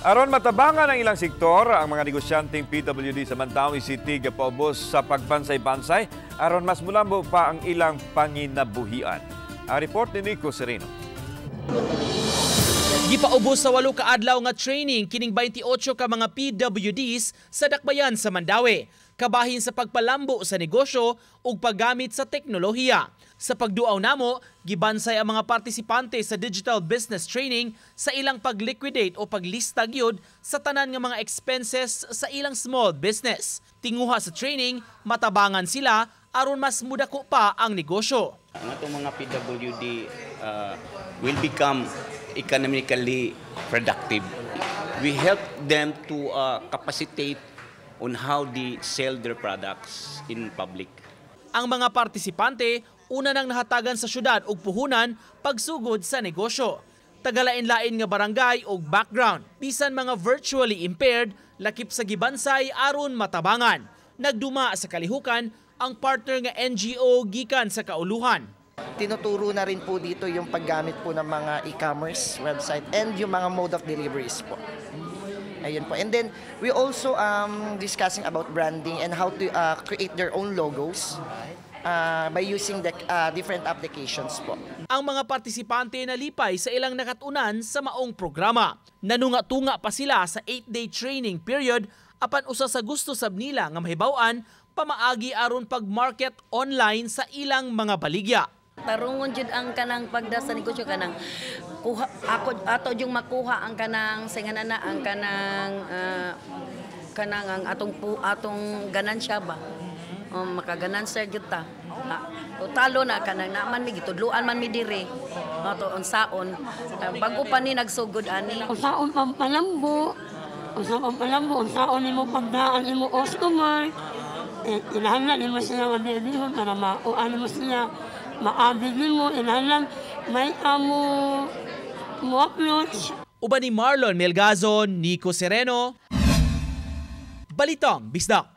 Aron matabangan ang ilang sektor, ang mga negosyanteng PWD sa Mandaue City gapaubos sa pagbansay-bansay aron mas mulambo pa ang ilang panginabuhian. Ang report ni Nico Sereno. Gipaubos sa 8 ka adlaw nga training kining 28 ka mga PWDs sa dakbayan sa Mandaue, kabahin sa pagpalambo sa negosyo ug paggamit sa teknolohiya. Sa pagduaw namo, gibansay ang mga partisipante sa digital business training sa ilang pag-liquidate o paglista gyud sa tanan nga mga expenses sa ilang small business. Tinguha sa training, matabangan sila aron mas mudako pa ang negosyo. Ang atong mga PWD will become economically productive. We help them to capacitate on how they sell their products in public. Ang mga partisipante una nang nahatagan sa syudad og puhunan pagsugod sa negosyo. Tagalain-lain nga barangay og background, bisan mga virtually impaired, lakip sa gibansay aron matabangan. Nagduma sa kalihukan ang partner nga NGO gikan sa kauluhan. Tinuturo na rin po dito yung paggamit po ng mga e-commerce website and yung mga mode of deliveries po. Ayun po. And then, we also discussing about branding and how to create their own logos by using the different applications po. Ang mga partisipante nalipay sa ilang nakatunan sa maong programa. Nanunga-tunga pa sila sa 8-day training period, apan usa sa gusto sab nila nga mahibaw-an, pamaagi aron pag-market online sa ilang mga baligya. Tarungon jud ang kanang pagda sa negosyo, kanang kuha ako ato yung makuha ang kanang singana na ang kanang kanang ang atong pu, atong ganansya ba. Makaganansya gyud ta. Talo na kanang naman mi gitudluan man mi diri. Ato unsaon bago pa ni nagsugod ani. Unsaon pampalambo, unsaon pampalambo, unsaon nimo pagdaan nimo customer. Eh, kinahanglan nimo siya nga bibihon para mauan mo siya, maabig nimo, kinahanglan may amo mo approach. Uban ni Marlon Melgazo, Nico Sereno, Balitang Bisdak.